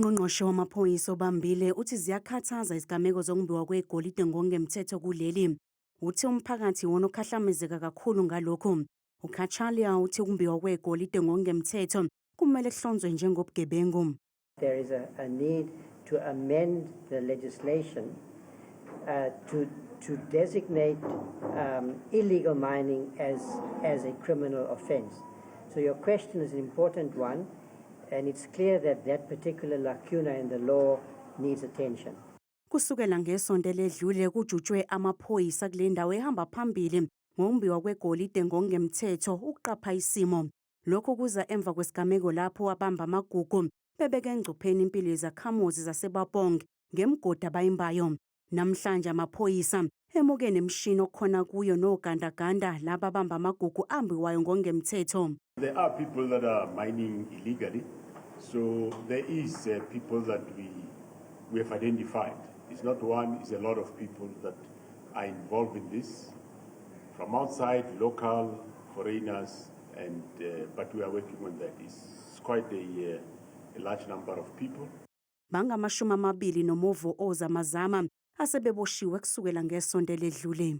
Ungqongqoshe wamaphoyisa obambile uthi ziyakhathaza izigameko zokumbiwa kwegolide ngokungemthetho kuleli. Uthi umphakathi iwona okhahlamezeka kakhulu ngalokhu. UCachalia uthi ukumbiwa kwegolide ngokungemthetho kumele kuhlonzwe njengobugebengu. There is a need to amend the legislation to designate illegal mining as a criminal offense. So your question is an important one, and it's clear that that particular lacuna in the law needs attention. Kusukela ngesonto eledlule kujutshwe amaphoyisa kule ndawo ehamba phambili ngokumbiwa kwegolide ngokungemthetho ukuqapha isimo. Lokhu kuza emva kwesigameko lapho abamba amagugu bebeke engcupheni impilo yezakhamuzi zaseBapong ngemigodi abayimbayo. Namhlanje amaphoyisa emuke nemishini okukhona kuyo nogandaganda laba abamba amagugu ambiwayo ngokungemthetho. There are people that are mining illegally, so there is people that we have identified. It's not one, it's a lot of people that are involved in this, from outside, local, foreigners, and but we are working on that. It's quite a large number of people. Bangamashumi amabili nomuvo ozamazama asebeboshiwe kusukela ngesonto eledlule.